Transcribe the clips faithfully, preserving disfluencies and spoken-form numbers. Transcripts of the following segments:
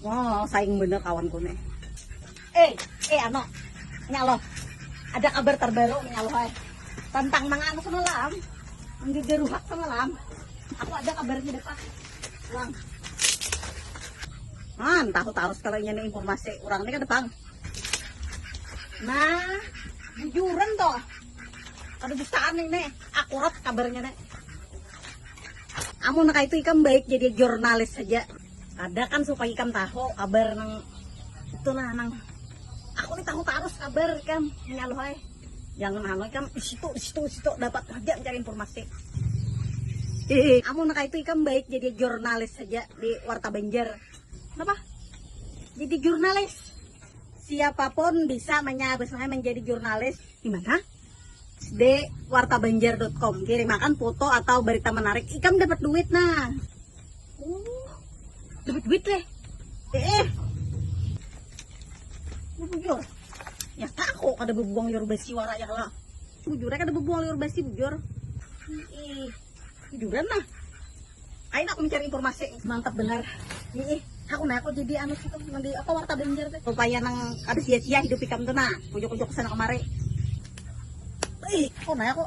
Wah, saing bener kawanku nih. Eh, eh, ano, nyalo. Ada kabar terbaru nih, nyalo, eh. Tentang nang anu semalam, nang gegeruhak semalam. Aku ada kabarnya depan. Lang. Man, tahu tarus kalau ini informasi orang ini kan depan. Nah, bujuran toh. Kada busaan ini, akurat kabarnya nih. Amun kaya itu ikam baik jadi jurnalis saja. Ada kan supaya ikam tahu kabar nang itu nah nang aku nih tahu tarus kabar ikam nyaluh ai. Jangan anu ikam di situ di situ di situ dapat kerja mencari informasi. Eh, amun kaya itu ikam baik jadi jurnalis saja di Warta Banjar. Kenapa? Jadi jurnalis. Siapapun bisa menyabasnya menjadi jurnalis. Di mana? Di wartabanjar dot com. Kirimakan foto atau berita menarik. Ikam dapat duit nah. Uh, dapat duit leh. Eh. Ini bujur. Ya aku kada bebuang liur basi wara ya lah. Bujur kada bebuang liur basi bujur. Ih, bujuran lah. Ayo aku mencari informasi mantap benar. Ih, aku nah aku jadi anu itu nanti apa warta banjar teh. Supaya nang kada sia-sia hidup ikam tuh nah. Ujuk-ujuk sana kemari. Ih, aku nah aku.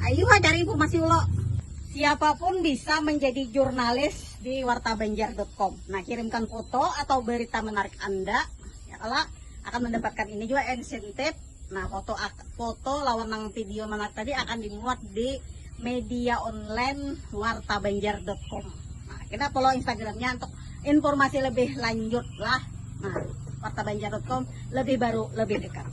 Ayo ha, cari informasi ulo. Siapapun bisa menjadi jurnalis di wartabanjar dot com. Nah, kirimkan foto atau berita menarik Anda. Ya, kalau akan mendapatkan ini juga insentif. Nah, foto ak- foto lawan nang video menarik tadi akan dimuat di media online wartabanjar dot com. Nah, kita follow Instagramnya untuk informasi lebih lanjut lah. Nah, wartabanjar dot com lebih baru, lebih dekat.